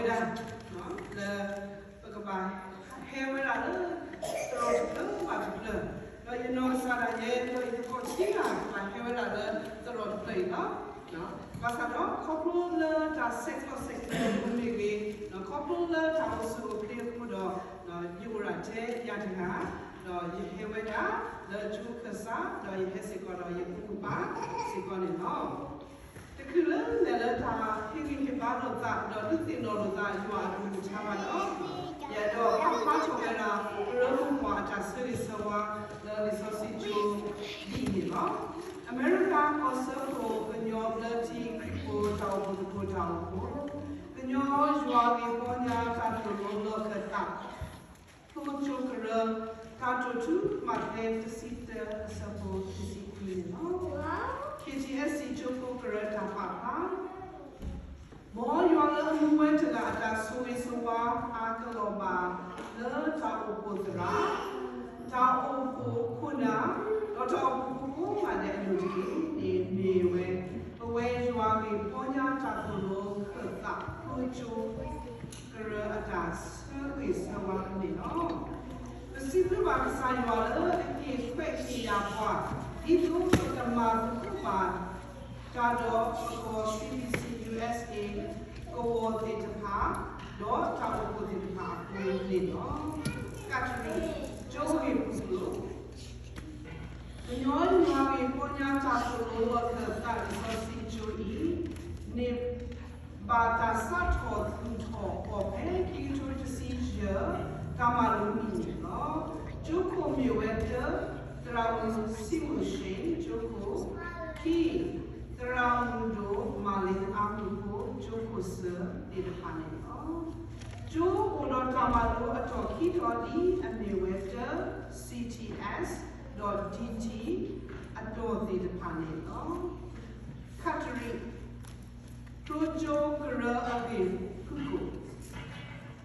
ဝဲဒၣ် လၢ ပကဘၣ်ဟဲဝဲဒၣ်လၢ သရိာ်တဖျၢၣ်ဘၣ်တဖျၢၣ်, ဒီးယနီၢ်ကစၢ်ဒၣ်ယဲ ဒီးယသကိးခံဂၤ ကဘၣ်ဟဲဝဲဒၣ်လၢသရိာ်တဖျၢၣ်အံၤလီၤ. ဘၣ်ဆၣ်ဒီးခီဖျိလၢတၢ်ဆဲးကျိးဆဲးကျၢအပူၤမ့ၢ်ဂ့ၤ, ဒီးခီဖျိလၢတၢ်အိၣ်ဆူၣ်အိၣ်ချ့အဃိဒီး, ဒီးယအိၣ်ဒၣ်ထဲယၤတဂၤ, ဒီးယဟဲဝဲဒၣ်လၢကၠိခၢၣ်စး, ဒီးယဟဲစ့ၢ်ကီးဒီးယဖိမုၣ်ဖိခွါစ့ၢ်ကီးန့ၣ်လီၤ. တချုးလၢလဲၤလၢတၢ်ဟ့ၣ်ဂံၢ်ဟ့ၣ်ဘါလိာ်သး ဒီးဒုးသ့ၣ်နီၣ်လိာ်သးယွၤအကလုၢ်ကထါဘၣ်ဒီး, ယအဲၣ်ဒိးဖးဖျါထီၣ်ဝဲဒၣ် ကရၢမိၢ်ပှၢ်အတၢ်ဆၢဂ့ၤဆၢဝါ လၢလံာ်စီဆှံကၠိဒ်အံၤန့ၣ်လီၤ. အမဲရကၤကီၢ်စၢဖှိၣ် ကညီဘျၢထံခရံာ်ဖိတၢ်အိၣ်ဖှိၣ်သကိးတၢ်အိၣ်ဖှိၣ်, ကညီယွၤဂ့ၢ်ပီညါတၢ်သိၣ်လိလီၢ်ခၢၣ်သး ဖျိကၠိကရၢ, တၢ်တိာ်ထူ မးသဲတဆံတၢ အဆၢဖိတဆံခွံန့ၣ်လီၤ. ခ့ၣ်ထံၣ်အဲၣ်စံၣ် ကၠိဖိကရၢတၢ်ပာ်ဖျါ, မ်ယွၤလၢအမူဝဲတဂၤအတၢ်ဆိၣ်ဂ့ၤဆိၣ်ဝါ အါကလီၤဘၣ်လၢတၢ်အိၣ်ဖှိၣ်သရၣ်, တၢ်အိၣ်ဖှိၣ်ခိၣ်နၢ်, ဒီးတၢ်အိၣ်ဖှိၣ်ဖိကိးဂၤဒဲးအလိၤတက့ၢ်န့ၣ် မ့ၢ်ဝဲ ပဝဲယွၤဂ့ၢ်ပီညါတၢ်သိၣ်လိခၢၣ်သး ဖျိကၠိ ကရၢအတၢ်ဆၢဂ့ၤဆၢဝါန့ၣ်လီၤ. ပစံးဘျုးဘၣ်ကစၢ်ယွၤလၢအဟ့ၣ်ခွဲးဟ့ၣ်ယာ်ပှၤ ဒ်သိးပကမၤသကိးဘၣ်တၢ်ဒီးပကီၢ် C B C U S A ကဝီၤသ့ၣ်တဖၣ်, ဒီးတၢ်အိၣ်ဖှိၣ်သ့ၣ်တဖၣ်အဃိန့ၣ်လီၤ. ကးတရံး, ကၠိဂ့ၢ်ပူၤကျိာ် ကညီယွၤဂ့ၢ်ပီညါတၢ်သိၣ်လိလီၢ်ခၢၣ်သးလံာ်စီဆှံကၠိအံၤ, န့ၣ်ဘၣ်တၢ်စးထီၣ်သူၣ်ထီၣ်အီၤဖဲ ခံကထိတဆံယဲၢ် တၢ်မၤလိနံၣ်န့ၣ်လီၤ. ကၠိခိၣ်မ့ၢ်ဝဲတၢ, သရၣ်မုၣ်ဆံးမုၣ်ၡ့ၣ် ကၠိခိၣ်, ခံ, သရၣ်မုၣ်ဒိၣ်မၤလ့အါမုၣ်ဖိ ကၠိခိၣ်စၢၤသ့ၣ်တဖၣ်န့ၣ်လီၤ. ကၠိအိၣ်ဒီးတၢ်မၤလိအတီၢ်ခံတီၤဒ်အမ့ၢ်ဝဲတၢ, C T S ဒီး D T အတီၢ်သ့ၣ်တဖၣ်န့ၣ်လီၤ. ကးတရံး, ဖျိကၠိကရၢအဂ့ၢ်ဖုၣ်ကိာ်,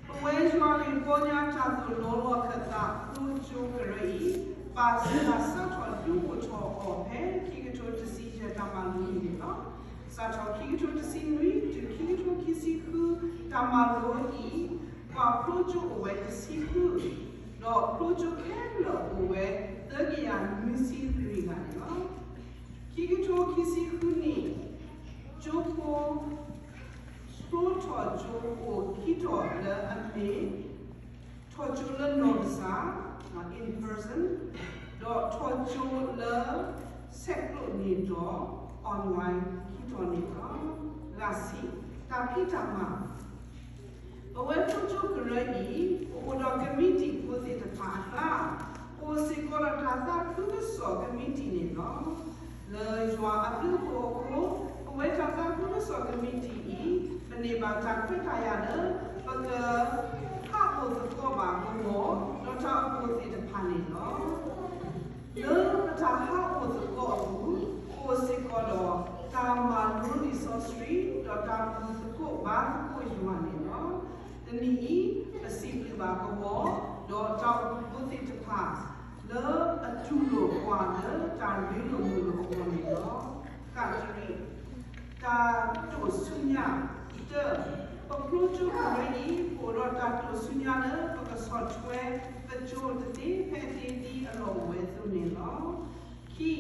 ပဝဲယွၤဂ့ၢ်ပီညါတၢ်သိၣ်လိလီၢ်ခၢၣ်သး ဖျိကၠိကရၢအံၤ, ဘၣ်တၢ်စးထီၣ်ဒုးအိၣ်ထီၣ်အီၤဖဲ ခံကထိတဆံယဲၢ် တၢ်မၤလိနံၣ်န့ၣ်လီၤ. စးထီၣ်ခံကထိတဆံနွံ တုၤခံကထိခံဆံဃု တၢ်မၤလိအံၤ, ပှၤဖျိကၠိအိၣ်ဝဲတဆံဃု, ဒီးဖျိကၠိခဲလၢာ်အိၣ်ဝဲ သၢကယၤနွံဆံလွံၢ်ဂၤန့ၣ်လီၤ. ခံကထိခံဆံဃုနံၣ်, ကၠိဖိ ဖျိထီၣ်ကၠိအိၣ်ခံထီၣ်လၢအမ့ၢ် ထီၣ်ကၠိလၢနီၢ်ကစၢ် in person, ဒီးထီၣ်ကၠိလၢ ဆဲးကျိးန့ၢ်ဒီး online ခံထီၣ်န့ၣ်လီၤ. ဂၤဆံ, တၢ်ဖံးတၢ်မၤ ပဝဲဖျိကၠိကရၢအံၤ ပအိၣ်ဒီးကမံးတံာ်ဖိသ့ၣ်တဖၣ်အကျါ, အိၣ်စ့ၢ်ကီးဒီးတၢ်သးခုကစီၣ်ကမံးတံာ်န့ၣ်လီၤ. လၢယွၤအဘျုးအဖှိၣ်အဃိ, ပဝဲတၢ်သးခုကစီၣ်ကမံးတံာ်အံၤ ပန့ၢ်ဘၣ်တၢ်ခွဲးတၢ်ယာ်လၢ ပက ဟးအိၣ်သကိးဘၣ်ကဝီၤ ဒီးတၢ်အိၣ်ဖှိၣ်သ့ၣ်တဖၣ်န့ၣ်လီၤ. လၢပတၢ်ဟးအိၣ်သကိးအပူၤ, အိၣ်စ့ၢ်ကီးဒီး တၢ်မၤလိလံာ်စီဆှံ ဒီးတၢ်အုၣ်သကိးဘါသကိးယွၤန့ၣ်လီၤ. တနံၤအံၤ ပစံးဘျုးဘၣ်ကဝီၤ ဒီးတၢ်အိၣ်ဖှိၣ်ဖိသ့ၣ်တဖၣ် လၢအတူၢ်လိာ်ပှၤလၢတၢ်ရ့လိာ်မုာ်လိာ်အဂီၢ်န့ၣ်လီၤ. ကးတရံး, တၢ်တိာ်ဆူညါ, တၢ, ပဖျိကၠိကရၢအံၤ ပအိၣ်ဒီးတၢ်တိာ်ဆူညါလၢ ပကဆီၣ်ထွဲ ပကၠိတသ့ဖဲအသ့ဒ်အလီၢ်အိၣ်ဝဲအသိးန့ၣ်လီၤ. ခံ,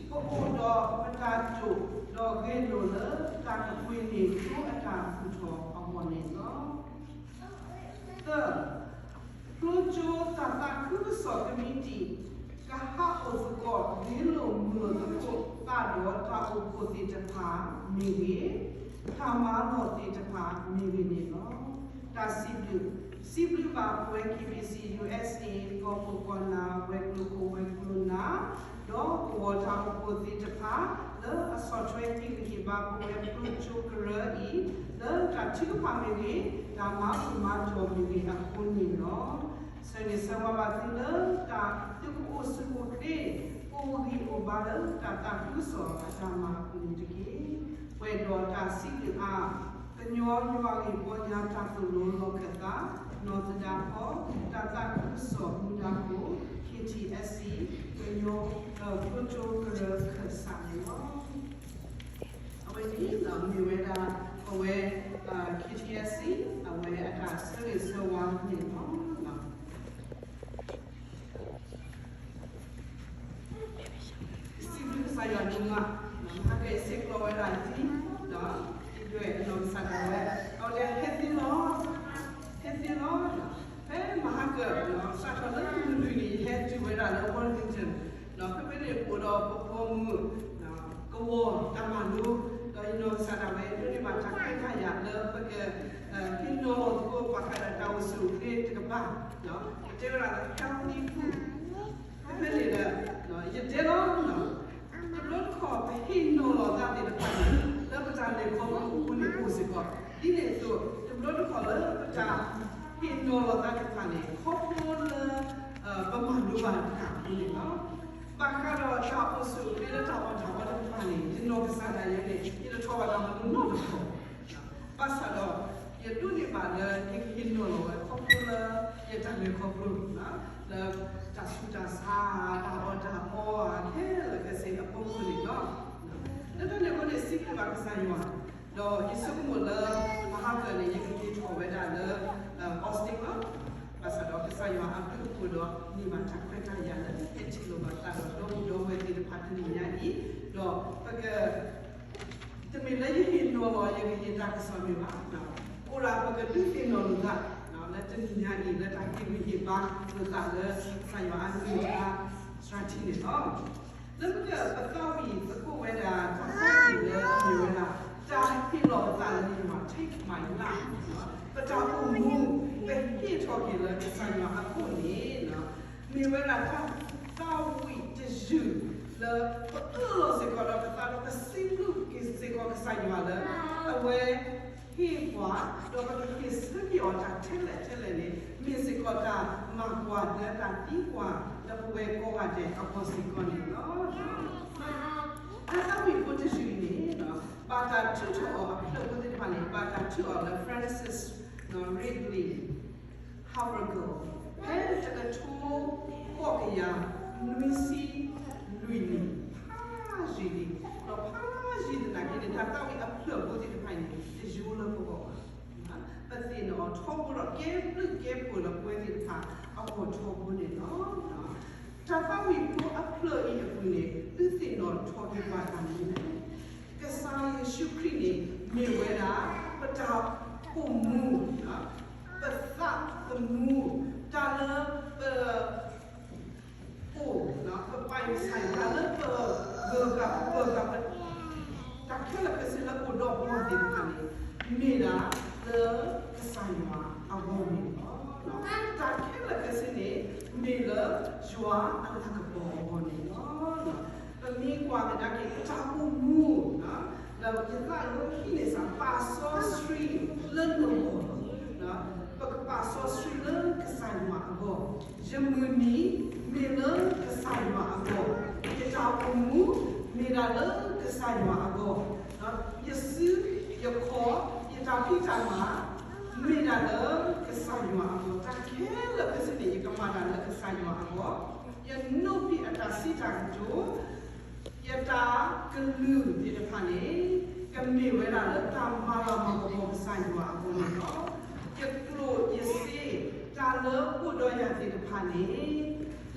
ပအိၣ်ဒီးပတၢ်တိာ် ဒီးဂဲၤလိာ်လၢ တၢ်ကပှ့ၤန့ၢ်ကၠိအတၢ်သူၣ်ထီၣ်အဂီၢ်န့ၣ်လီၤ. သၢ, ဖျိကၠိတၢ်သးခုကစီၣ်ကမံးတံာ် ကဟးအိၣ်သကိး ဂ့ၤလိာ်မုာ်လိာ်သကိးသးဒီးတၢ်အိၣ်ဖှိၣ်သ့ၣ်တဖၣ်မ့ၢ်ဂ့ၤ, တၢ်မၤလီၢ်သ့ၣ်တဖၣ်မ့ၢ်ဂ့ၤန့ၣ်လီၤ. တၢ်စံးဘျုး, စံးဘျုးဘၣ်ပဝဲ K B C U S A ကီၢ်ခိၣ်ကီၢ်နၢ် ဝဲၤကျိၤခိၣ်ဝဲၤကျိၤနၢ် ဒီးကဝီၤတၢ်အိၣ်ဖှိၣ်သ့ၣ်တဖၣ် လၢအဆီၣ်ထွဲဟ့ၣ်ဂံၢ်ဟ့ၣ်ဘါပဝဲဖျိကၠိကရၢအံၤ လၢတၢ်ထုကဖၣ်မ့ၢ်ဂ့ၤ, တၢ်မၤဘူၣ်မၤတီၢ်မ့ၢ်ဂ့ၤအဃိန့ၣ်လီၤ. ဆၢဂ့ၤဆၢဝါဘၣ်သုလၢတၢ်သုကအိၣ်ဆူၣ်အိၣ်ချ့, အိၣ်ဂံၢ်အိၣ်ဘါလၢတၢ်သးခုကစီၣ်အတၢ်မၤအပူၤန့ၣ်တက့ၢ်. ပှဲၤဒီးတၢ်စံးဘျုးအါ ကညီယွၤဂ့ၢ်ပီညါတၢ်သိၣ်လိလီၢ်ခၢၣ်သး နီၢ်သဒါဖီ တၢ်သးခုကစီၣ်မူဒါခိၣ် K T S C ကညီဖျိကၠိကရၢခၢၣ်စးန့ၣ်လီၤ. အဝဲန့ၣ်မ့ၢ်ဝဲဒၣ် အဝဲ K T S C ဆၢဂ့ၤဆၢဝါန့ၣ်လီၤ. စံးဘျုးကစၢ်ယွၤဒိၣ်မး, မဟါကစ့ၢ်ကီးဝဲဒၣ်လံ, ဒ်ဒွဲၣ်အနီၢ်ကစၢ်ဒၣ်ဝဲ, အဝဲတဲဟဲသ့လီၤ, ဟဲသ့လီၤ, ဖဲမဟါကစးထီၣ်လၢမုၢ်လွံၢ်န့ၣ် ယဟဲတုၤဝဲဒၣ်လၢ Worthington, ဒီးဖဲဖဲန့ၣ်အိၣ်ဒီးပဖိမုၣ် ကဝီၤတၢ်မၤလိ, ဒီးယနီၢ်ကစၢ်ဒၣ်ဝဲ ဒိးန့ၢ်ဘၣ်တၢ်ခွဲးတၢ်ယာ်လၢပက ဟ့ၣ်နီၤလီၤသကိးဘၣ်ဃးဒီးတၢ်အိၣ်ဆူၣ်အိၣ်ချ့တကပၤ, ပတဲဝဲဒၣ်လၢ healthy food, ဖဲဖဲန့ၣ်ဒီး ယတဲလီၤ, တဘျီတခီၣ်ပဟ့ၣ်နီၤလီၤသးသ့ၣ်တဖၣ်န့ၣ် လၢပတၢ်လဲၤခီဖျိအပူၤန့ၣ်အိၣ်စ့ၢ်ကီး, ဒ်န့ၣ်အသိး တဘျီတခီၣ်လၢပတၢ်ဟ့ၣ်နီၤလီၤသးသ့ၣ်တဖၣ်န့ၣ် ခီဖျိလၢ ပမၤလိဘၣ်တၢ်အပူၤန့ၣ်လီၤ. ဘၣ်ဃးဒီးတၢ်အိၣ်ဆူၣ်အိၣ်ချ့လၢတၢ်အီၣ်တၢ်အီသ့ၣ်တဖၣ်န့ၣ် ယနီၢ်ကစၢ်ဒၣ်ယဲန့ၣ် ယတထီၣ်ဘၣ်တၢ်မၤလိနီတခီၣ်, ဘၣ်ဆၣ်ဒီး ယဒိးန့ၢ်ဘၣ်လၢယကဟ့ၣ်နီၤလီၤဝဲခီဖျိလၢ ယတၢ်လဲၤခီဖျိ လၢတၢ်ဆူးတၢ်ဆါ တၢ်အီၣ်တၢ်အီခဲလၢာ်ခဲဆ့အဖီခိၣ်န့ၣ်လီၤ. လၢတၢ်န့ၣ်အဃိန့ၣ် စံးဘျုးဘၣ်ကစၢ်ယွၤ, ဒီးယဆိကမိၣ်လၢ မဟါကစၢ်န့ၣ် ယကက့ၤထီၣ်ဝဲဒၣ်လၢ Austin လီၤ. ဘၣ်ဆၣ်ဒီးကစၢ်ယွၤအဘျုးအဖှိၣ်ဒီး န့ၢ်ဘၣ်တၢ်ခွဲးတၢ်ယာ်လၢ ဟဲထံၣ်လိာ်ဘၣ်သးဒီးဒီပုၢ်ဒီဝဲၢ်သ့ၣ်တဖၣ်တနံၤညါအံၤ, ဒီးပက တမ့ၢ်လၢယဟ့ၣ်နီၤလီၤ ယကဟ့ၣ်တၢ်ကစီၣ်မ့ၢ်ဘၣ်, အိၣ်ဒၣ်ပကဒုးသ့ၣ်နီၣ်လိာ်သး လၢတနံၤညါအံၤ လၢတၢ်ဟ့ၣ်ဂံၢ်ဟ့ၣ်ဘါလိာ်သးလၢကစၢ်ယွၤအကလုၢ်ကထါ စှၤထံန့ၣ်လီၤ. လၢပကပသးဝံၣ်သကိးဝဲဒၣ် တၢ်သးဝံၣ်လၢအမ့ၢ်ဝဲဒၣ် တၢ်ဟ့ၣ်လီၤပသးလၢယွၤ take my life, ပတၢ်အိၣ်မူ ပဟ့ၣ်ထီၣ်က့ၤလၢကစၢ်ယွၤအအိၣ်န့ၣ် မ့ၢ်ဝဲဒၣ်တၢ်သးဝံၣ်တယုၢ်လၢ ပအၢၣ်လီၤစ့ၢ်ကီးဒီးပသးဒီးပစံးဘျုးက့ၤစ့ၢ်ကီးကစၢ်ယွၤလၢ အဝဲဟ့ၣ်ပှၤ ဒီးပကဟ့ၣ်ဆၢက့ၤအီၤတၢ်ထဲလဲၣ်ထဲလဲၣ်န့ၣ် မ့ၢ်စ့ၢ်ကီးတၢ်မၤကွၢ်လၢတၢ်သံကွၢ်လၢပဝဲကိးဂၤဒဲးအဂီၢ်စ့ၢ်ကီးန့ၣ်လီၤ. တၢ်သးဝံၣ်ဖိတယုၢ်အံၤန့ၣ် ဘၣ်တၢ်ထုးထီၣ်အီၤအဖျၢၣ်ဖိသ့ၣ်တဖၣ်န့ၣ် ဘၣ်တၢ်ထုးအီၤလၢ Frances Ridley Havergal ဖဲတကထိဃိးကယၤနွံဆံလွံၢ်နံၣ် ဖးယံာ်လံ, ဒီးဖးယံာ်သနာ်က့န့ၣ် တၢ်သးဝံၣ်အဖျၢၣ်ဖိသ့ၣ်တဖၣ်အံၤန့ၣ် တယိလၢပဂီၢ်ဘၣ်. ပသ့ၣ်နီၣ်ထီဘိဒီးကဲဘျုးကဲဖှိၣ်လၢပဝဲသ့ၣ်တဖၣ်အဂီၢ်ထီဘိန့ၣ်လီၤ. တၢ်သးဝံၣ်ဖိအဖျၢၣ်အံၤအပူၤန့ၣ် သုသ့ၣ်နီၣ်ထီၣ်က့ၤပှၤတၢ်မနုၤလဲၣ်. ကစၢ်ယ့ၣ်ၡူးခရံာ်န့ၣ် မ့ၢ်ဝဲဒၣ် ပတၢ်အိၣ်မူ, ပသးသမူ, တၢ်လၢပ အိၣ်, ပပာ်ယဆၢၣ်တၢ်လၢပဂၢၢ်ဂၤပဂၢၢ်ဂၤ, တၢ်ခဲလၢာ်ခဲဆ့လၢအိၣ်ဒီးပှၤသ့ၣ်တဖၣ်န့ၣ် မ့ၢ်ဒၣ်လၢကစၢ်ယွၤအဂီၢ်န့ၣ်လီၤ. တၢ်ခဲလၢာ်ခဲဆ့န့ၣ် မ့ၢ်လၢယွၤအလၤကပီၤအဂီၢ်န့ၣ်လီၤ. ပမ့ၢ်ကွၢ်ကဒါက့ၤ ပတၢ်အိၣ်မူ ဒီးယသးလၢဟံးန့ၢ်စ့ၢ် ပာ်စီဆှံလၢနဂီၢ်, ပကပာ်စီဆှံလၢကစၢ်ယွၤအဂီၢ်, ယမုၢ်နံၤ မ့ၢ်လၢကစၢ်ယွၤအဂီၢ်, ယတၢ်အိၣ်မူ မ့ၢ်ဒၣ်လၢကစၢ်ယွၤအဂီၢ်, ယစုယခီၣ် ယတၢ်ဖံးတၢ်မၤ မ့ၢ်ဒၣ်လၢကစၢ်ယွၤအဂီၢ်, တၢ်ခဲလၢာ်ခဲဆ့န့ၣ် ယကမၤတၢ်လၢကစၢ်ယွၤအဂီၢ်, ယနိးဖံးအတၢ်စံးတၢ်ကတိၤ ယတၢ်ကလုၢ်သ့ၣ်တဖၣ်န့ၣ် ကမ့ၢ်ဝဲဒၣ်လၢတၢ်မၤလၤမၤကပီၤကစၢ်ယွၤအဂီၢ်န့ၣ်လီၤ. ယကျိၣ်ယစ့ တၢ်လၢအိၣ်ဒီးယၤသ့ၣ်တဖၣ်န့ၣ်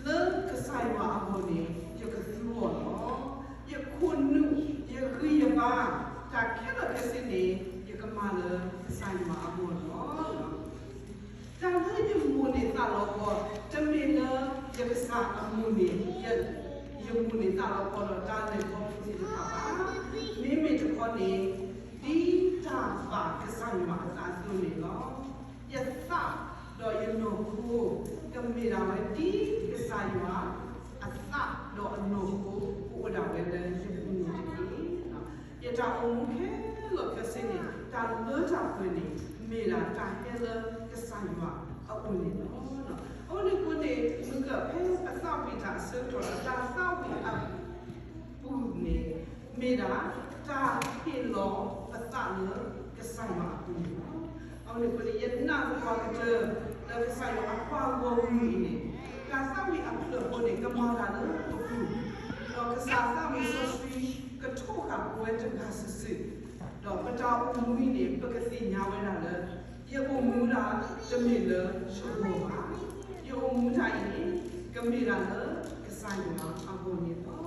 လၢကစၢ်ယွၤအဂီၢ်န့ၣ် ယကသူအီၤလီၤ. ယခိၣ်နူာ် ယဂံၢ်ယဘါ တၢ်ခဲလၢာ်ခဲဆ့န့ၣ် ယကမၤလၢကစၢ်ယွၤအဂီၢ်လီၤ. တၢ်လၢယမိၣ်န့ၢ်သးလီၤကီး တမ့ၢ်လၢယကစၢ်အမိၣ်န့ၢ် ယမိၣ်န့ၢ်သးလီၤကီးဒီးတၢ်လဲၤခီဖျိသ့ၣ်တဖၣ်ဘၣ်. မ့မ့ၢ်တခီန့ၣ် ဒ်တၢ်ဘၣ်ကစၢ်ယွၤအသးအသိးန့ၣ်လီၤ. ယသးဒီးယနီၢ်ခိ ကမ့ၢ်ဒၣ်ဝဲဒ်ကစၢ်ယွၤအသးဒီးအနီၢ်ခိ ကအိၣ်ဒၣ်ဝဲလၢယပူၤန့ၣ်တက့ၢ်. ယတၢ်အိၣ်မူခဲလၢာ်ခဲဆ့န့ၣ် တၢ်လၢတၢ်ပှဲၤန့ၣ် မ့ၢ်ဒၣ်တၢ်ဟဲလၢကစၢ်ယွၤအအိၣ်န့ၣ်လီၤ. အဃိန့ၣ်အဃိန့ၣ် မုၢ်ကဖဲပသးဝံၣ်တၢ်အဆၢကတီၢ် တၢ်သးဝံၣ်အပူၤန့ၣ် မ့ၢ်ဒၣ်တၢ်ဟ့ၣ်လီၤပသးလၢကစၢ်ယွၤအပူၤန့ၣ်လီၤ. အဃိန့ၣ်အဃိန့ၣ် ယနာ်သပှၢ်ကတၢၢ်လၢကစၢ်ယွၤအပှၤဂီၢ်မုၢ်အံၤန့ၣ် တၢ်သးဝံၣ်အဖျၢၣ်အဃိန့ၣ် ကမၤတၢ်လၢပပူၤ, ဒီးကစၢ်သးဝံၣ်စီဆှံ ကထိးဃာ်ပဝဲတဂၤစုာ်စုာ်, ဒီးပတၢ်အိၣ်မူအံၤန့ၣ် ပကသ့ၣ်ညါဝဲဒၣ်လၢ ယအိၣ်မူဒၣ် တမ့ၢ်လၢယဂီၢ်ဘၣ်. ယအိၣ်မူတၢ်အံၤန့ၣ် ကမ့ၢ်ဒၣ်လၢကစၢ်ယွၤအဂီၢ်န့ၣ်လီၤ.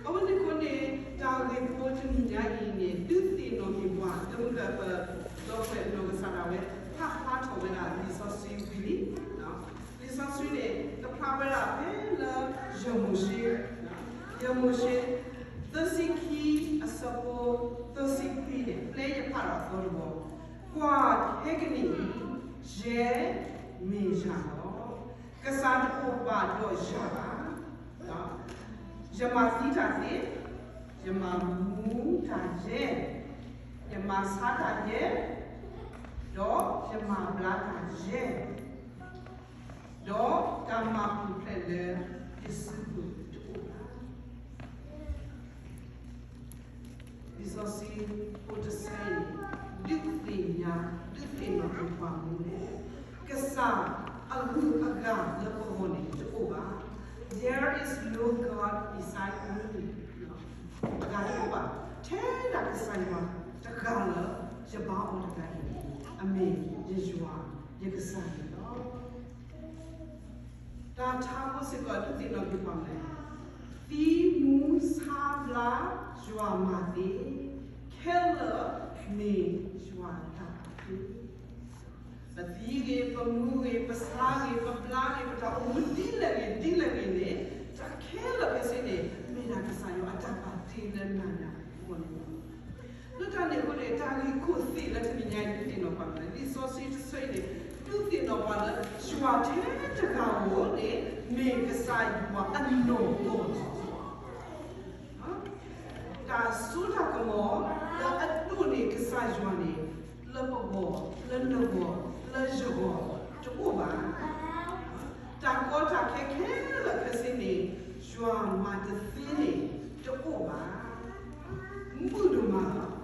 အဝဲန့ၣ်အဃိန့ၣ် တၢ်ဂ့ၢ်ဖိတနံၤညါအံၤန့ၣ် ဒုးသ့ၣ်နီၣ်က့ၤပှၤ လၢမုၢ်ကပၢၤ ဒီပုၢ်ဝဲၢ်နီၢ်ကစၢ်ဒၣ်ဝဲ ဖးဖျါထီၣ်ဝဲဒၣ်လံာ်စီဆှံဝံၤလံ. လံာ်စီဆှံန့ၣ် ကဖျါဝဲဒၣ်ဖဲလၢ ယၤမိၤၡ့, ယၤမိၤၡ့ သၢဆံခံ အဆၢဖိ သၢဆံခွံန့ၣ် ပျဲယဖးဒီးသီတဘီ, ကွၢ်ခဲကနံၣ်အံၤ ယဲမ့ၢ်ယၤလီၤ. ကစၢ်တအိၣ်ဘၣ်ဒီးယၤဘၣ်. ယမၤသံတၢ်သ့, ယမၤမူတၢ်ယဲ, ယမၤဆါတၢ်ယဲ, ဒီးယမၤဘျါတၢ်ယဲ, ဒီးတၢ်မၤပူၤဖျဲးလၢယစုပူၤတအိၣ်ဘၣ်. လံာ်စီဆှံဖိတဆၢအံၤန့ၣ် ဒုးသ့ၣ်ညါ ဒုးသ့ၣ်နီၣ်က့ၤပှၤမူလၢ ကစၢ်အဂုၤအဂၤလၢပဂီၢ်န့ၣ်တအိၣ်ဘၣ်. There is no God beside me. တဂၤတအိၣ်ဘၣ်. ထဲဒၣ်ကစၢ်ယွၤတဂၤလၢ ယဘါအီၤတဂၤအံၤန့ၣ် အမ့ၢ်ယယွၤ ယကစၢ်န့ၣ်လီၤ. တၢ်ထါဖိစ့ၢ်ကီးဒုးသ့ၣ်နီၣ်က့ၤပှၤမူ, သံမူဆါဘျါယွၤမၤသ့, ခဲလၢာ်မ့ၢ်ယွၤတၢ်ဘၣ်တ့. ပသံဂ့ၤ, ပမူဂ့ၤ, ပဆါဂ့ၤ, ပဘျါဂ့ၤ, ပတၢ်အိၣ်မူဒ်လဲၣ်ဂ့ၤ ဒ်လဲၣ်ဂ့ၤန့ၣ် တၢ်ခဲလၢာ်ခဲဆ့န့ၣ် မ့ၢ်ဒၣ်ကစၢ်ယွၤအတၢ်ဘၣ်တ့လၢနၤယၤအဂီၢ်န့ၣ်လီၤ. လၢတၢ်န့ၣ်အဃိန့ၣ် တၢ်ဂ့ၢ်ခိၣ်သ့ၣ်လၢတနံၤညါအံၤဒုးသ့ၣ်နီၣ်ပှၤလၢ လံာ်စီဆှံတဆၢအံၤန့ၣ် ဒုးသ့ၣ်နီၣ်ပှၤလၢ ယွၤထဲတဂၤဧိၤန့ၣ် မ့ၢ်ကစၢ်ယွၤအနီၢ်ကီၢ်လီၤ. တၢ်စိတၢ်ကမီၤလၢအဒိၣ်န့ၢ်ကစၢ်ယွၤန့ၣ် လၢပဂီၢ်, လၢနဂီၢ်, လၢယဂီၢ်တအိၣ်ဘၣ်. တၢ်ကီတၢ်ခဲခဲလၢာ်ခဲဆ့န့ၣ် ယွၤမၤတသ့န့ၣ်တအိၣ်ဘၣ်. မုာ်ဒိၣ်မးလီၤ.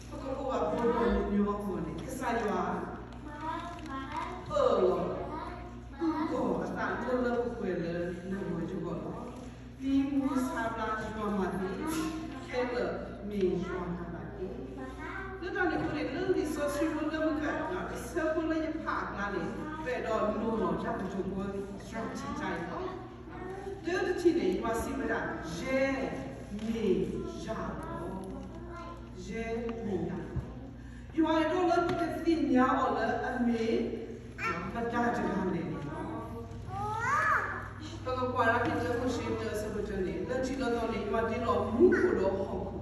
ပကအိၣ်ဘၣ်ပှဲၤပှဲၤညီညီအဂီၢ်န့ၣ် ကစၢ်ယွၤ အၢၣ်လီၤ အုၣ်ကီၤအသးလၢလၢပှဲၤပှဲၤလၢနဂီၢ်ယဂီၢ်လီၤ. သံမူဆါဘျါယွၤမၤသ့, ခဲလၢာ်မ့ၢ်ယွၤတၢ်ဘၣ်တ့. လၢတၢ်န့ၣ်အဃိန့ၣ် လၢလံာ်စီဆှံဖိလၢမုၢ်ကၢၢ် တဆၢဖိလၢယဖးအကျါန့ၣ် ပအဲၣ်ဒိးနီၤလီၤတၢ်ကတိၤဖိ သၢထံၣ်တၢ်အံၤလီၤ. တၢတထံၣ်န့ၣ် ယွၤစံးဝဲဒၣ် ယဲမ့ၢ်ယၤလီၤ. ယဲမ့ၢ်ယၤလီၤ. ယွၤအဲၣ်ဒိးလၢပကသ့ၣ်ညါအီၤလၢအမ့ၢ် မတၤတဂၤလဲၣ်န့ၣ်လီၤ. ပကကွၢ်ဒၣ်ဖဲလၢမိၤၡ့တၢအဆၢဖိတၢန့ၣ် လၢထံးလၢသီန့ၣ် ယွၤတ့လီၤမူခိၣ်ဒီးဟီၣ်ခိၣ်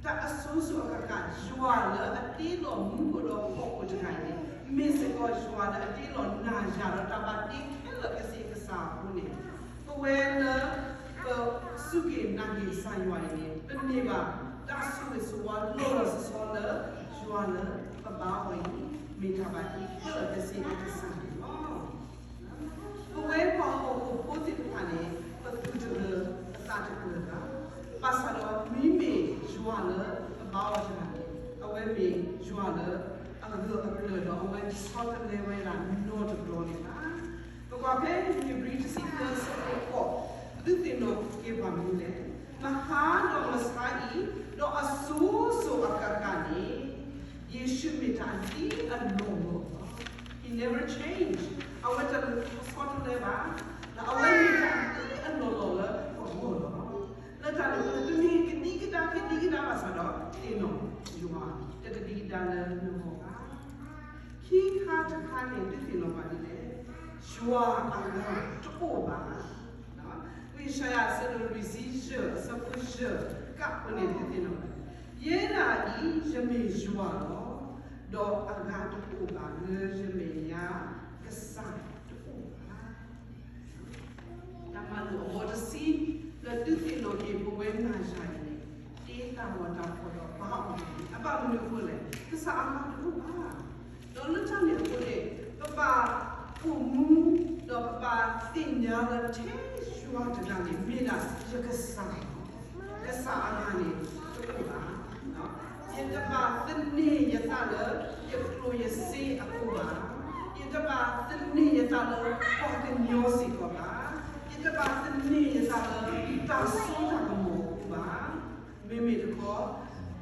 တၢ်အစိၤစိၤအဃၣ်ဃၣ် ယွၤလၢအတ့လီၤမူခိၣ်ဒီးဟီၣ်ခိၣ်တဂၤအံၤန့ၣ် မ့ၢ်စ့ၢ်ကီးယွၤလၢအတ့လီၤနၤယၤဒီးတၢ်ဘၣ်တ့ခဲလၢာ်ခဲဆ့ကစၢ်အဃိန့ၣ် ပဝဲလၢ ပစူၢ်က့ၤနာ်က့ၤကစၢ်ယွၤအံၤန့ၣ် ပန့ၢ်ဘၣ်တၢ်ဆိၣ်ဂ့ၤဆိၣ်ဝါလီၤလီၤဆီဆီလၢ ယွၤလၢပဘါအီၤအံၤ မ့ၢ်တၢ်ဘၣ်တ့ခဲလၢာ်ခဲဆ့အကစၢ်န့ၣ်လီၤ. ပဝဲပှၤဟီၣ်ခိၣ်ဖိသ့ၣ်တဖၣ်န့ၣ် ပသူၣ်တကျၢၤ ပသးတကျၢၤဘၣ်. ဘၣ်ဆၣ်ဒီးမ့မ့ၢ်ယွၤလၢအဘါအီၤတဂၤန့ၣ် အဝဲမ့ၢ်ယွၤလၢအဂၢၢ်အကျၢၤဒီးအဝဲဆီတလဲဝဲဒၣ်နီတဘျီန့ၣ်လီၤ. ပကွၢ်ဖဲဧ့ၤဘြံၤတဆံသၢဆၢဖိဃိး ဒုးသ့ၣ်နီၣ်က့ၤပှၤမနုၤလဲၣ်. မဟါဒီးမဆါအံၤ ဒီးအစိၤစိၤအဃၣ်ဃၣ်န့ၣ် ယ့ၣ်ၡူးမ့ၢ်တၢ်အဒ်အလီၢ်လီၢ်လီၤ. He never changed. အဝဲတဆီတလဲဘၣ်. ဒီးအဝဲမ့ၢ်တၢ်အဒ်အလီၢ်လီၢ်လၢပဂီၢ်လီၤ. လၢတၢ်န့ၣ်အဃိ ပမ့ၢ်ကဒံကဒါ ကဒံကဒါဘၣ်ဆၣ်ဒီး သ့ၣ်နီၣ်ယွၤ တကဒံကဒါလၢနဂီၢ်ဘၣ်. ခံခါတခါန့ၣ် ဒုးသ့ၣ်နီၣ်ပှၤဒ်လဲၣ်, ယွၤအဂၤတအိၣ်ဘၣ်. ဝံယၡါယၤ အဆၢဒိၣ်လွံၢ်ဆံယဲၢ် အဆၢဖိယဲၢ် ကးဖိန့ၣ် ဒုးသ့ၣ်နီၣ်ပှၤ, ယဲဒၣ်အံၤ ယမ့ၢ်ယွၤလီၤ, ဒီးအဂၤတအိၣ်ဘၣ်, လၢယမဲာ်ညါ ကစၢ်တအိၣ်ဘၣ်. တၢ်မၤလိာ်အဘီတဆံ လၢဒုးသ့ၣ်နီၣ်က့ၤပဝဲနၤယၤအံၤန့ၣ် တ့တၢ်ဂီၤတၢ်ဖီၣ်ဒီးဘါအီၤန့ၣ် အဘၣ်မနုၤအဃိလဲၣ်, ကစၢ်အဂၤတအိၣ်ဘၣ်. ဒီးလၢတၢ်န့ၣ်အဃိန့ၣ် ပဘၣ်အိၣ်မူ ဒီးပဘၣ်သ့ၣ်ညါလၢထဲယွၤတဂၤန့ၣ် မ့ၢ်ဒၣ်ယကစၢ်လီၤ. ကစၢ်အဂၤန့ၣ် တအိၣ်ဘၣ်. ယတဘၣ်သန့ၤယသးလၢ ယကျိၣ်ယစ့အဃိဘၣ်. ယတဘၣ်သန့ၤယသးလၢ ပှၤကညီစ့ၢ်ကီးဘၣ်. ယတဘၣ်သန့ၤယသးလၢ တၢ်စိတၢ်ကမီၤအဃိဘၣ်. မ့မ့ၢ်တခီ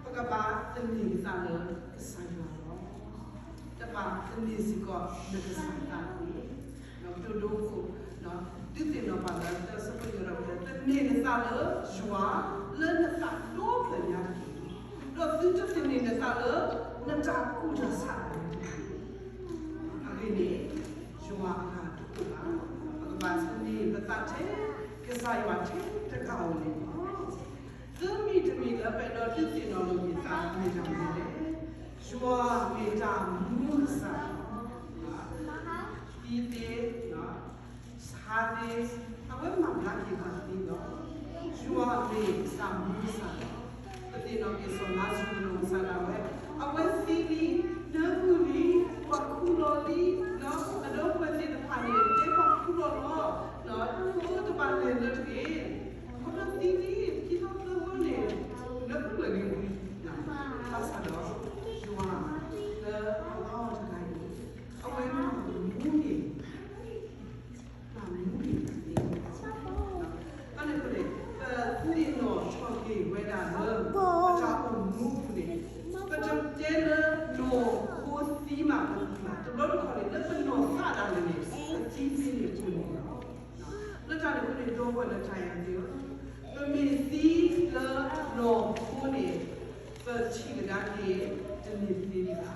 ပကဘၣ်သန့ၤယသးလၢကစၢ်ယွၤလီၤ. တဘၣ် တန့ၢ်စ့ၢ်ကီးနကစၢ်သးန့ၣ်, ဒိၣ်ဒိၣ်ခိၣ်, ဒုးသ့ၣ်နီၣ်ပှၤလၢ သၢဆၢဖိယဲၢ်ဒီး တန့ၢ်နသးလၢယွၤ လၢနသးဒီဖျၢၣ်ညါတက့ၢ်, ဒီးသုတသန့ၢ်နသးလၢ နတၢ်ကူၣ်တၢ်ဆးတဂ့ၤ. အဂ့ၢ်န့ၣ် ယွၤအဂၤတအိၣ်ဘၣ်. ပကဘၣ်သန့ၤပသးထဲ ကစၢ်ယွၤထဲတဂၤဧိၤန့ၣ်လီၤ. သၢမံၤတမံၤလၢပအဲၣ်ဒိးဒုးသ့ၣ်နီၣ်လိာ်က့ၤသးမ့ၢ်တၢ်မနုၤလဲၣ်. ယွၤမ့ၢ်တၢ်မူကစၢ်, သံသ့, ဟးသ့, အဝဲမၤဘျါက့ၤပှၤသ့လီၤ. ယွၤမ့ၢ်တၢ်မူကစၢ်လီၤ. ပသ့ၣ်နီၣ်က့ၤစီၤလါစရူးအနီၢ်ကစၢ်ဒၣ်ဝဲ, အဝဲသံလံ, နၢအုၣ်လံ, ပှၤခူၣ်လီၤလံ, အဒီပုၢ်ဝဲၢ်သ့ၣ်တဖၣ်န့ၣ် တဲပှၤခူၣ်လီၤလီၤ, ဒီးတဘၣ်လဲၤလၢတဂ့ၤ, ခီဖျိသံလံ ခံသီသၢသီန့ၣ် နၢအုၣ်လၢာ်န့ၣ်, ဘၣ်ဆၣ်ဒီး ယွၤလၢအဘါအီၤတဂၤအံၤ, အဝဲမ့ၢ်မူန့ၣ် တၢ်မူန့ၣ်တၢ်သ့, အန့ၣ်အဃိန့ၣ် ပသ့ၣ်နီၣ်ထီၣ်က့ၤဝဲဒၣ်လၢ ပတၢ်အိၣ်မူအပူၤန့ၣ်, ပတတဲလၢနီၢ်ဖိသံမးပသံဘၣ်, တဘျီတခီၣ်န့ၣ် လၢပနီၢ်သးဒၣ်လဲာ်န့ၣ် ပသံသ့န့ၣ်အပူၤန့ၣ်လီၤ. လၢတၢ်န့ၣ်အဃိန့ၣ် ဒီပုၢ်ဝဲၢ်လၢတၢ်အဲၣ်သ့ၣ်ဧၢ, ပမ့ၢ်သံလၢနီၢ်ဖိန့ၣ် ပထံၣ်ကဒါက့ၤတန့ၢ်သ့ဘၣ်. ပမ့ၢ်သံလၢနီၢ်သးန့ၣ် ဃၣ်လိာ်က့ၤနသးချ့ချ့, ဒ်သိးဒီး ပက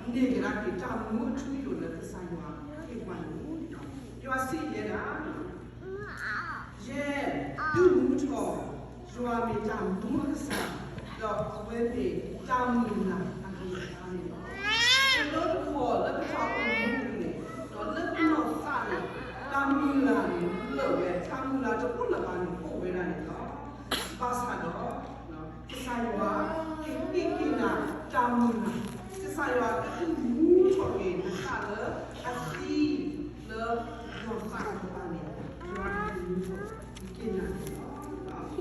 န့ၢ်ကဒါက့ၤတၢ်မူအထူအယိာ်လၢကစၢ်ယွၤဟ့ၣ်ပှၤန့ၣ်, ယွၤစံးယဲဒၣ် ယဲ, ဒုးမူထီၣ်, ယွၤမ့ၢ်တၢ်မူအကစၢ်, ဒီးအဝဲမ့ၢ်တၢ်မုၢ်လၢ်အကလုၢ်ကထါန့ၣ်လီၤ. တဘျီတခီၣ်လၢပတၢ်အိၣ်မူအပူၤန့ၣ်, ဒီးလၢပနီၢ်သးန့ၣ်, တၢ်မုၢ်လၢ်န့ၣ်လၢာ်ဝဲ, တၢ်မုၢ်လၢ်တအိၣ်လၢၤဘၣ်န့ၣ် အိၣ်ဝဲဒၣ်န့ၣ်လီၤ. ဘၣ်ဆၣ်ဒီး ကစၢ်ယွၤကဟ့ၣ်က့ၤနၤတၢ်မုၢ်လၢ်, ကစၢ်ယွၤကဒုးမူထီၣ်က့ၤနသးလၢအသံလၢနီၢ်သးတဖၣ်န့ၣ်, ယွၤကဒုးမူထီၣ်က့ၤနၤန့ၣ်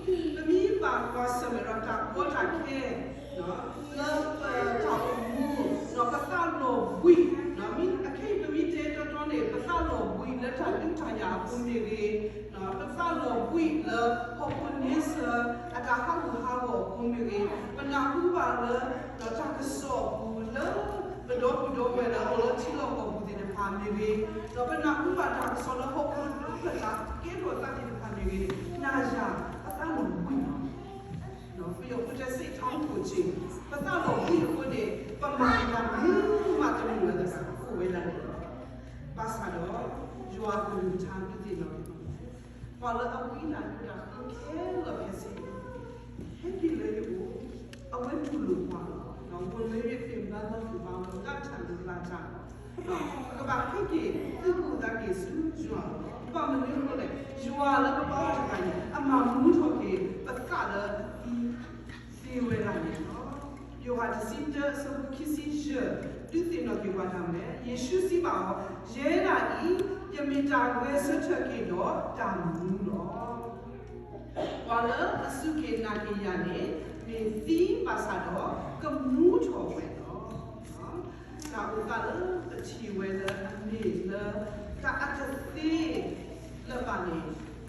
လီၤ. ပမ့ၢ်ဘၣ်ကွၢ်ဆၢၣ်မဲာ်ဒီးတၢ်ကီတၢ်ခဲ လၢပတၢ်အိၣ်မူ, ဒီးပသးလီၤဘှံး, မ့ၢ်အခဲအံၤပမ့ၢ်တဲတီတီန့ၣ် ပသးလီၤဘှံးလၢတၢ်ဒုးတၢ်ယၤအပူၤမ့ၢ်ဂ့ၤ, ပသးလီၤဘှံးလၢဟီၣ်ခိၣ်န့ဆၢၣ်အတၢ်ဟးဂူာ်ဟးဂီၤအပူၤမ့ၢ်ဂ့ၤ, ပနၢ်ဟူဘၣ်လၢ ဒီးတၢ်ကစီၣ်အပူၤလၢ ပဒီပုၢ်ဒီဝဲၢ်လၢအိၣ်လၢထံလီၢ်ကီၢ်ပူၤသ့ၣ်တဖၣ်မ့ၢ်ဂ့ၤ, ဒီးပနၢ်ဟူဘၣ်တၢ်ကစီၣ်လၢဟီၣ်ခိၣ်ဒီဖျၢၣ်တၢ်ကဲထီၣ်သးသ့ၣ်တဖၣ်မ့ၢ်ဂ့ၤန့ၣ် နၤယၤ ပသးလီၤဘှံးလီၤ. ပယီၤဖိတဲ စိတ်ထောင့်ကိုယ်ချင်, ပသးလီၤဘှံးအဃိန့ၣ် ပမၤကမူမၤတမုာ်လၢၤသး အိၣ်ဝဲဒၣ်န့ၣ်လီၤ. ဘၣ်ဆၣ်ဒီး ယွၤအကလုၢ်ကထါဒုးသ့ၣ်နီၣ် ပှၤလၢအဝံလၢ်ဒိၣ်တၢ်ဃံခဲလၢာ်ခဲဆ့န့ၣ် ဟဲက့ၤလၢယအိၣ်, အဝဲတူၢ်လိာ်ပှၤလီၤ. ဒီး ဝံၤလၢယသ့ၣ်ဘၣ်လီၤကဘၣ်ဝဲ ဂၤထၣ်လိာ်လၢ်တၢ်လီၤ. ပကဘၣ်ဟဲက့ၤ သုးကူၣ်သးက့ၤဆူယွၤလီၤ. ဘၣ်မနုၤအဃိလဲၣ်, ယွၤလၢပဘါအီၤတဂၤန့ၣ် အမၤမူထီၣ်က့ၤ ပသးလၢအသံ သ့ဝဲဒၣ်န့ၣ်လီၤ. ယိၤဟၣ်တဆံတၢ အဆၢဖိခံဆံယဲၢ် ဒုးသ့ၣ်နီၣ်က့ၤပှၤတၢ်မနုၤလဲၣ်. ယ့ၣ်ၡူးစံးဘၣ်အီၤ, ယဲဒၣ်အံၤ ယမ့ၢ်တၢ်ဂဲၤဆၢထၢၣ်က့ၤဒီးတၢ်မူလီၤ. ပှၤလၢအစူၢ်က့ၤနာ်က့ၤယၤန့ၣ် မ့ၢ်သံဘၣ်ဆၣ်ဒီး ကမူထီၣ်ဝဲလီၤ. တၢ်အိၣ်သးလၢပထံၣ်ဝဲလၢအမ့ၢ်လၢ တၢ်အတသ့လၢၤဘၣ်န့ၣ်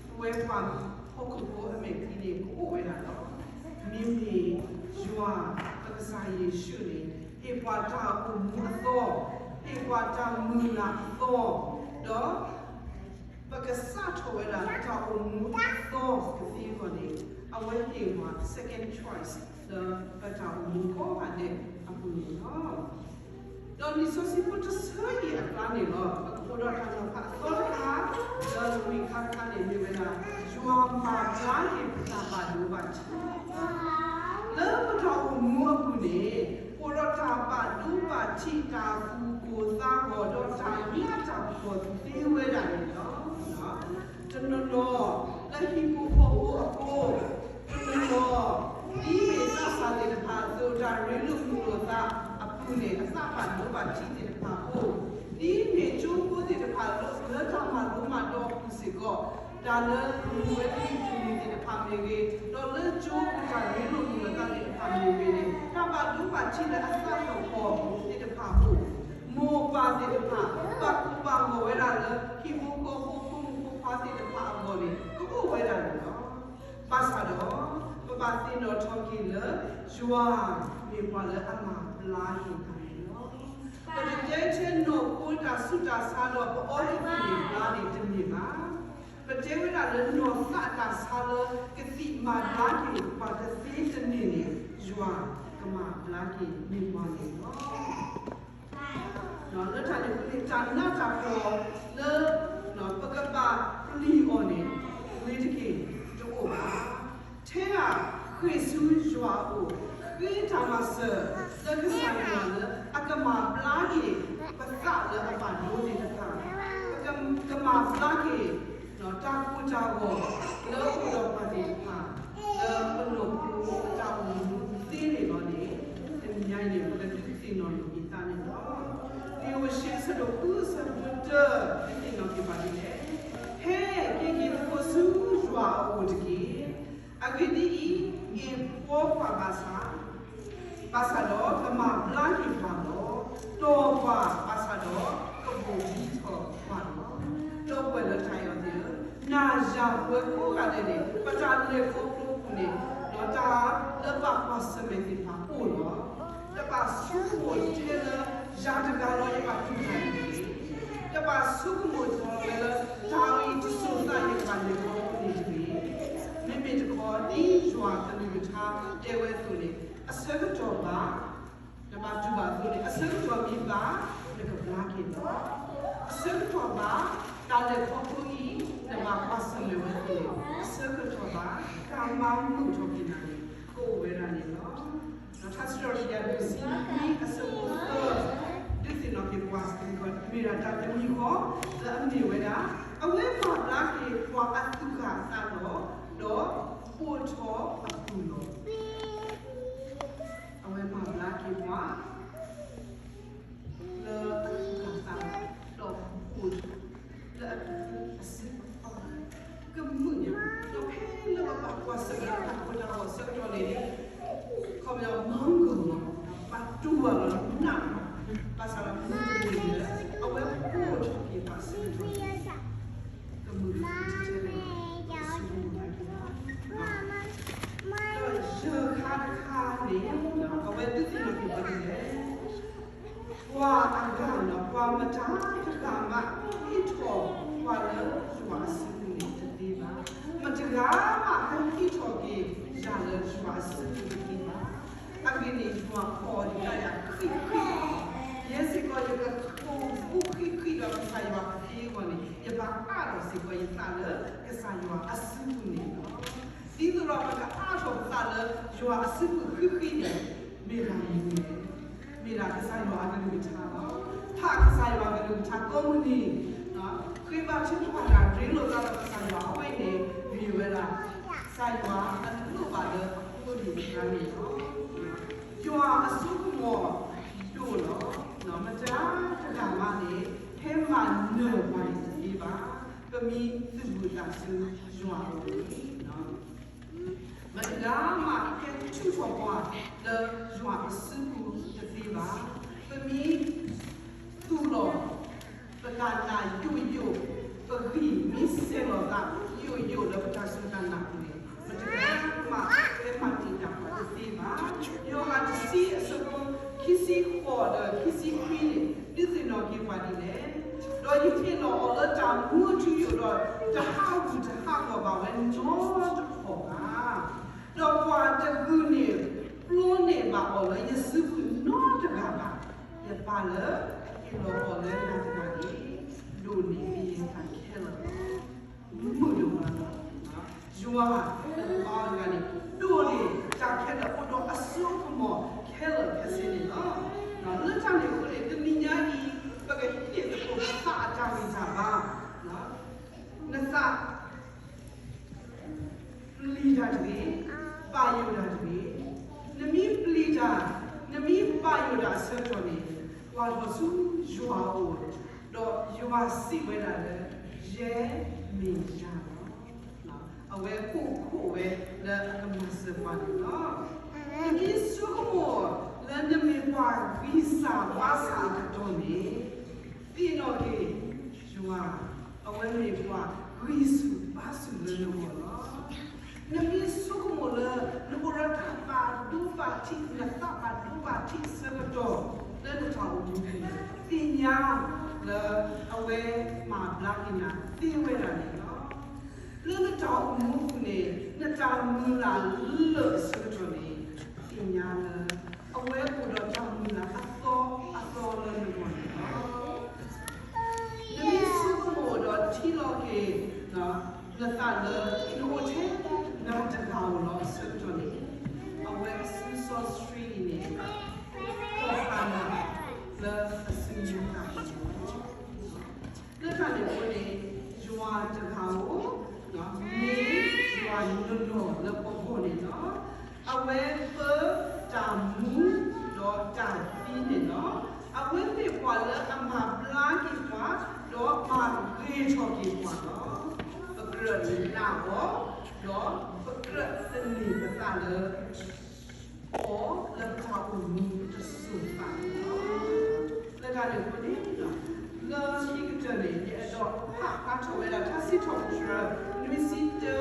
ပဝဲပှၤဟီၣ်ခိၣ်ဖိအမဲာ်ချံန့ၣ် ကအိၣ်ဝဲဒၣ်လီၤ. မ့မ့ၢ်ယွၤပကစၢ်ယ့ၣ်ၡူးန့ၣ် ဟ့ၣ်ပှၤတၢ်အိၣ်မူအသီ, ဟ့ၣ်ပှၤတၢ်မုၢ်လၢ်အသီ, ဒီး ပကစးထီၣ်ဝဲဒၣ်လၢတၢ်အိၣ်မူအသီကသ့အဂီၢ်န့ၣ် အဝဲဟ့ၣ်ပှၤ second choice လၢပတၢ်အိၣ်မူကိးဂၤဒဲးအပူၤန့ၣ်လီၤ. ဒီးလံာ်စီဆှံဖိတဆၢအံၤအကျါန့ၣ်လီၤ ပကအိၣ်ဒီးတၢ်နီၤဖးအသီတခါ လၢလွံၢ်ခါတခါန့ၣ် မ့ၢ်ဝဲဒၣ် ယွၤမၤဘျါက့ၤပတၢ်ဘၣ်ဒိဘၣ်ထံး လၢပတၢ်အိၣ်မူအပူၤန့ၣ် အိၣ်ဒီးတၢ်ဘၣ်ဒိဘၣ်ထံး တၢ်သူၣ်ကိၢ်သးဂီၤ ဒီးတၢ်နးတၢ်ဖှီၣ်သ့ဝဲဒၣ်န့ၣ်လီၤ. တနီၤနီၤ လၢဟံၣ်ဖိဃီဖိအဃိ, တနီၤနီၤ ဒ်မ့ၢ်သးစၢ်သ့ၣ်တဖၣ်အသိး တၢ်ရ့လိာ်မုာ်လိာ်သးအပူၤန့ၣ် အသးဘၣ်ဒိဘၣ်ထံးသ့ၣ်တဖၣ်အဃိ, ဒ်မ့ၢ်ကၠိဖိသ့ၣ်တဖၣ်လၢ လၢတၢ်မၤလိမၤဒိးအပူၤစ့ၢ်ကီး တၢ်လၢမုၢ်ဝဲတနံၤတနံၤသ့ၣ်တဖၣ်မ့ၢ်ဂ့ၤ, ဒီးလၢကၠိပူၤတၢ်ရ့လိာ်မုာ်လိာ်သးသ့ၣ်တဖၣ်မ့ၢ်ဂ့ၤန့ၣ် တၢ်ဘၣ်ဒိဘၣ်ထံးလၢအသးကဟီၣ်သ့ၣ်တဖၣ်အဃိ, မိၢ်ပၢ်သ့ၣ်တဖၣ် ဘၣ်ကိၢ်ဘၣ်ဂီၤဝဲဒၣ်လၢ ဟံၣ်ဖိဃီဖိ ဖိမုၣ်ဖိခွါသ့ၣ်တဖၣ်အဂီၢ်န့ၣ် ကအိၣ်ဝဲဒၣ်န့ၣ်လီၤ. ဘၣ်ဆၣ်ဒီး ပဘၣ်သ့ၣ်နီၣ်ထီၣ်က့ၤ လၢ ယွၤမ့ၢ်ပှၤလၢအမၤဘျါက့ၤတၢ်န့ၣ်လီၤ. ပတတဲထဲနီၢ်ခိတၢ်ဆူးတၢ်ဆါဒီးပအီဒံးသ့ၣ်န့ၣ်ဘျါန့ၣ်တမ့ၢ်ဘၣ်. ပတဲဝဲဒၣ်လၢနီၢ်သးတၢ်ဆါလၢကသံၣ်မၤဘျါက့ၤပှၤတသ့တန့ၢ်န့ၣ် ယွၤကမၤဘျါက့ၤမ့ၢ်ပှၤန့ၣ်လီၤ. လၢတၢ်န့ၣ်အဃိန့ၣ် တၢ်နးတၢ်ဖှီၣ်လၢ ပကဘၣ်ပျံၤအီၤန့ၣ် ဂ့ၤတက့ၢ်တအိၣ်ဘၣ်. ထဲဒၣ်ဃ့ၢ်ဆူယွၤအအိၣ်, ဃ့တၢ်မၤစၢၤလၢကစၢ်ယွၤလၢအကမၤဘျါက့ၤ ပသးလၢအဘၣ်ဒိသ့ၣ်တဖၣ်, ကမၤဘျါက့ၤ တၢ်ကိၢ်တၢ်ဂီၤလၢအိၣ်ဒီးပှၤသ့ၣ်တဖၣ် လၢပနီၢ်ခိအတၢ်အိၣ်မူသ့န့ၣ်လီၤန့ၣ်, တနံၤညါအံၤန့ၣ် ပကဒုးသ့ၣ်နီၣ်လိာ်က့ၤသးန့ၣ်လီၤ. လံာ်ဧိၤၡ့အဆၢဒိၣ်ဃုအဆၢဖိတၢ ဒုးသ့ၣ်နီၣ်က့ၤပှၤဒ်လဲၣ်. ဟဲက့ၤက့ၤသကိးဆူယွၤအအိၣ်တက့ၢ်. အဂ့ၢ်ဒ်အံၤ, က့ၤဖှီပှၤဘၣ်ဆၣ် ဘၣ်ဆၣ်ဒီးကမၤဘျါက့ၤပှၤလီၤ. တီၢ်ပှၤဘၣ်ဆၣ်ဒီးကဘိၣ်ဒ်ထီၣ်ပှၤလီၤ. ဒီပုၢ်ဝဲၢ်လၢတၢ်အဲၣ်အီၤသ့ၣ်ဧၢ, နၤယၤပဝဲကိးဂၤဒဲးန့ၣ် ပတၢ်လဲၤခီဖျိအပူၤန့ၣ် ဒီးတၢ်လၢဘၣ်ကွၢ်ဆၢၣ်မဲာ်သ့ၣ်တဖၣ်အိၣ်လီၤ. တဘၣ်ဆိကမိၣ်ထဲလၢယၤတဂၤလီၤယဘၣ်တူၢ်တၢ်န့ၣ်တဂ့ၤ. တဘၣ်ဆိကမိၣ်ထဲလၢတၢ်အံၤတစိၤသးယကဘၣ်လဲၤခီဖျိန့ၣ်တဂ့ၤ. မ့မ့ၢ်တခီ ဒ်ယွၤကလုၢ်ကထါတဲဝဲအသိးန့ၣ် အဆၢကတီၢ်ဘၣ် နဘၣ်တူၢ်ဘၣ်အသိးန့ၣ် အဆၢကတီၢ်မ့ၢ်ဘၣ် နကဘျါက့ၤလီၤ. အဆၢကတီၢ်ဘၣ် တၢ်လဲၤခီဖျိအံၤ နဘၣ်ကွၢ်ဆၢၣ်မဲာ်ဝဲအသိးန့ၣ် အဆၢကတီၢ်ဘၣ် တၢ်မၤမုာ်ထီၣ်က့ၤနၤန့ၣ် ကအိၣ်ဝဲဒၣ်န့ၣ်လီၤ. ဒီးထါစံးထီၣ်ပတြၢၤ တဆံနွံ အဆၢဖိသၢ ဒုးသ့ၣ်နီၣ်က့ၤပှၤစ့ၢ်ကီး မ့ၢ်ဒၣ်တၢ်တမံၤဃီ လၢအမ့ၢ်ဝဲဒၣ် အဝဲမၤဘျါက့ၤပှၤအသူၣ်ဂၢ်သးလီၤ ဒီးပိာ်ထီၣ်အပူၤလီၤ. အဝဲမၤဘျါက့ၤပှၤ လၢအသူၣ်ဂၢ်သးလီၤ ဒီးပိာ်ထီၣ် လၢအသူၣ်အစု ကမုာ်ညါ ဒီးဖဲလၢပဘၣ်ကွၢ်ဆၢၣ်မဲာ်တၢ်ကိၢ်တၢ်ဂီၤအဆၢကတီၢ်န့ၣ် ခီပညီ မၤဂီၤလီၤ ဘၣ်တူၢ်ဘၣ်လီၤ နးလီၤ ဘၣ်ဆၣ်ဒီးမုၢ်တနံၤလၢ အဝဲပိာ်ထီၣ်က့ၤပှၤအဆၢကတီၢ်န့ၣ် ကမုာ်လီၤထဲလဲၣ် ကဆိကမိၣ်ဘၣ်က့ၤလီၤ. ဒီးယဲၢ်ခါတခါန့ၣ် အဝဲဒုးသ့ၣ်နီၣ်က့ၤပှၤဒ်လဲၣ်. ပှၤအဂၤလီၤ ပှၤမတၤတဂၤမး ဟ့ၣ်ထီၣ်ပှၤလၢယွၤအစုပူၤန့ၣ်တသ့ဘၣ်. မတဂၤမး ဟဲဟ့ၣ်ထီၣ်က့ၤယၤလၢယွၤအစုပူၤတသ့ဘၣ်. အဂ့ၢ်န့ၣ် ယွၤအီၣ်ဒံးတၢ်ယၤဃံးဃံးလီၤ. ယဲစ့ၢ်ကီး ယကကိးပူဃံးဃံးဒီးကစၢ်ယွၤအသ့အဂီၢ်န့ၣ် ယဘၣ်အါထီၣ်စ့ၢ်ကီးယသးလၢကစၢ်ယွၤအစုပူၤန့ၣ်လီၤ. ဒ်သိးဒီးပကအါထီၣ်ပသးလၢယွၤအစုပူၤဃံးဃံးန့ၣ် မ့ၢ်တၢ်မနုၤလဲၣ်. မ့ၢ်ဒၣ်ကစၢ်ယွၤအကလုၢ်ကထါလီၤ. ဖးကစၢ်ယွၤအကလုၢ်ကထါကိးမုၢ်နံၤ, ဃ့ဘါထုကဖၣ်တၢ်ရ့လိာ်သးဒီးကစၢ်ယွၤအဝဲန့ၣ် မ့ၢ်ဝဲဒၣ် ကစၢ်ယွၤအလိၣ်ဘၣ်လၢအဃိန့ၣ်တခါန့ၣ်လီၤ. ယွၤအစိကမီၤဒိၣ်လီၤ. မတၤတဂၤမးန့ၣ် ဟဲမၤနၢၤပှၤန့ၣ်တသ့ဘၣ်. ပမ့ၢ်သူၣ်ဘုၣ်သးစူၤယွၤအဂီၢ်န့ၣ် မတၤတဂၤမး ဟဲထုးထီၣ်ပှၤလၢယွၤအစုပူၤတသ့ဘၣ်. ပမ့ၢ်သူၣ်လီၤ ပတၢ်နာ်ယိာ်ယိာ်, ပဂံၢ်မ့ၢ်စဲၤလီၤသးယိာ်ယိာ်လၢပတၢ်စူၢ်တၢ်နာ်အပူၤန့ၣ် မတၤတဂၤမး ဟဲမၤတံာ်တာ်ပှၤတသ့ဘၣ်. ယိၤဟၣ်တဆံအဆၢဖိ ခံဆံဃိးဒီးခံဆံခွံန့ၣ် ဒုးသ့ၣ်နီၣ်က့ၤပှၤဒ်လဲၣ်. ဒီးယဟ့ၣ်လီၤအီၤလၢတၢ်မူအထူအယိာ်ဒီး တဟးဂူာ်တဟးဂီၤဘၣ်ဝဲနီတခီၣ်ဘၣ်. ဒီးပှၤတဂၤန့ၣ် ပျိန့ၢ်ဘၣ်အီၤလၢယစုပူၤနီတဂၤဘၣ်. ယပၢ်လၢအဟ့ၣ်လီၤအီၤလၢယၤတဂၤန့ၣ် ဒိးန့ၢ်က့ၤယတၢ်ခဲလၢာ်လီၤ. မုာ်ဒိၣ်မးလီၤ. ယွၤအတဂၤန့ၣ် ဒိးန့ၢ်တၢ်ခဲလၢာ်အိၣ်ဒီးအစိကမီၤခဲလၢာ်ခဲဆ့န့ၣ်လီၤ. လၢတၢ်န့ၣ်အဃိန့ၣ် တနံၤညါအံၤ ပကဟ့ၣ်သကိးပသးအတၢ်ဂံၢ်တၢ်ဘါ, နသး ပျံၤတၢ်တဂ့ၤ, ဘၣ်ယိၣ်တၢ်တဂ့ၤ. နမ့ၢ်ပျံၤတၢ်, နမ့ၢ်ဘၣ်ယိၣ်တၢ်အဆၢကတီၢ်န့ၣ် ကွၢ်ထီၣ်ဆူယွၤအအိၣ်, ဒီးယွၤစံးဝဲဒၣ်လၢ ယဲမ့ၢ်ယၤလီၤ. အဝဲအိၣ်ခိးဝဲလၢအကမၤစၢၤပှၤန့ၣ်လီၤ. နမ့ၢ်ဆိကမိၣ်လၢနမ့ၢ်ပှၤဂံၢ်စၢ်ဘါစၢ်အကတီၢ်န့ၣ် သ့ၣ်နီၣ်က့ၤ ယွၤ အဝဲမ့ၢ်ပှၤဂံၢ်ဆူၣ်ဘါဆူၣ်လၢနဂီၢ်လီၤ. နမ့ၢ်ဆိကမိၣ်လၢ နအိၣ်ဒီးတၢ်ဘၣ် နသးဘၣ်ဒိဘၣ်ထံးအဆၢကတီၢ်လၢနတၢ်အိၣ်မူန့ၣ် သ့ၣ်ညါလၢအဝဲမၤဘျါက့ၤနၤသ့ဝဲဒၣ်န့ၣ်လီၤ. လၢနတၢ်အိၣ်မူပူၤန့ၣ် နတၢ်မုၢ်လၢ်လၢအဆၢကတီၢ်န့ၣ် သ့ၣ်ညါလၢ အဝဲအိၣ်ဒီးတၢ်မုၢ်လၢ်အသီအသီလၢနဂီၢ်န့ၣ်လီၤ. နမ့ၢ်ဆိကမိၣ်ဒီးထံၣ်လီၤက့ၤ နသးလၢ နအိၣ်ထဲနၤတဂၤဧိၤလီၤအဆၢကတီၢ်န့ၣ် အဝဲအစုစီဆှံအံၤန့ၣ် ကီၢ်ပၤနၤလၢအစုမတၤ လၢတၢ်န့ၣ်အဃိန့ၣ် ယွၤတဂၤဧိၤ မ့ၢ်ယွၤနီၢ်နီၢ်လၢပဂီၢ်န့ၣ်လီၤ. အဝဲပၢတၢ်မူဒီးတၢ်သံန့ၣ်လီၤ. အဝဲမ့ၢ်ပှၤလၢအမၤဘျါက့ၤပှၤ ဒီးမၤဂ့ၤထီၣ်က့ၤပှၤလီၤ. ပကြၢးနာ်အီၤ ဒီးပကြၢးသန့ၤပသးလၢ အီၤလၢပတၢ်အိၣ်မူတစိၤသးန့ၣ်လီၤ. လၢတၢ်န့ၣ်အဃိန့ၣ် လၢခံကတၢၢ်န့ၣ် ယအဲၣ်ဒိးဖးဖျါထီၣ်ဝဲဒၣ် ထါစံးထီၣ်ပတြၢၤ နွံဆံတၢ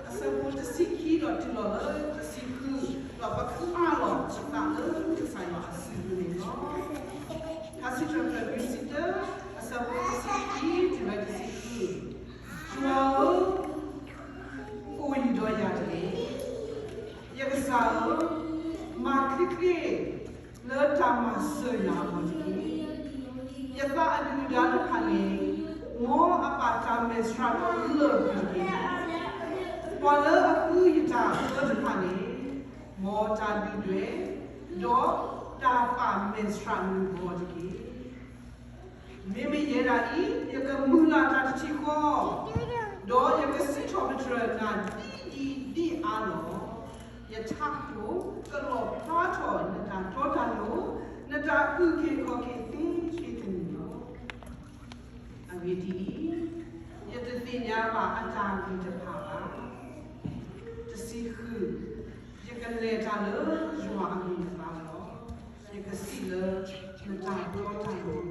အဆၢဖိတဆံခံဒီးတုၤလီၤလၢတဆံဃု, ဒီးပကအးလီၤပသးလၢကစၢ်ယွၤအစုပူၤန့ၣ်လီၤ. ထါစံးထီၣ်ပတြၢၤ နွံဆံတၢ အဆၢဖိတဆံခံတုၤလၢတဆံဃု, ယွၤဧၢ, အိၣ်ယံၤဒီးယၤတဂ့ၤ. ယကစၢ်ဧၢ, မၤချ့ချ့ လၢတၢ်မၤစၢၤယၤအဂီၢ်တက့ၢ်. ယသးအဒုၣ်အဒါတဖၣ်န့ၣ် မ်အဘၣ်တၢ်မဲာ်ဆှးဒီးလၢၢ်ကွံာ်တက့ၢ်. ပှၤလၢအဃုယတၢ်အၢတဖၣ်န့ၣ် မ်တၢ်ဒုၣ်ဒွဲၣ် ဒီးတၢ်ပာ်မဲာ်ဆှးမုၢ်ဂီၤတက့ၢ်. မ့မ့ၢ်ယဲဒၣ်အံၤ ယကမုၢ်လၢ်တၢ်တထံၣ်ဃီ, ဒီးယကစံးထီၣ်ပတြၢၤနၤဒ်အံၤဒ်အါလီၤ. ယထးခိၣ်ကလီၣ်ဖျါထီၣ်နတၢ်တီတၢ်လိၤ, နတၢ်အုၣ်က့ၤခီၣ်က့ၤသ့သ့တနံၤလီၤ. အဂ့ၢ်ဒ်အံၤ, ယတသ့ၣ်ညါဘၣ်အတၢ်ဂ့ၤတဖၣ်ဘၣ်. တဆံဃု, ယကလဲၤတၢ်လၢယွၤအဂံၢ်အဘါလီၤ. ယကစံးလၢနတၢ်တီတၢ်လိၤ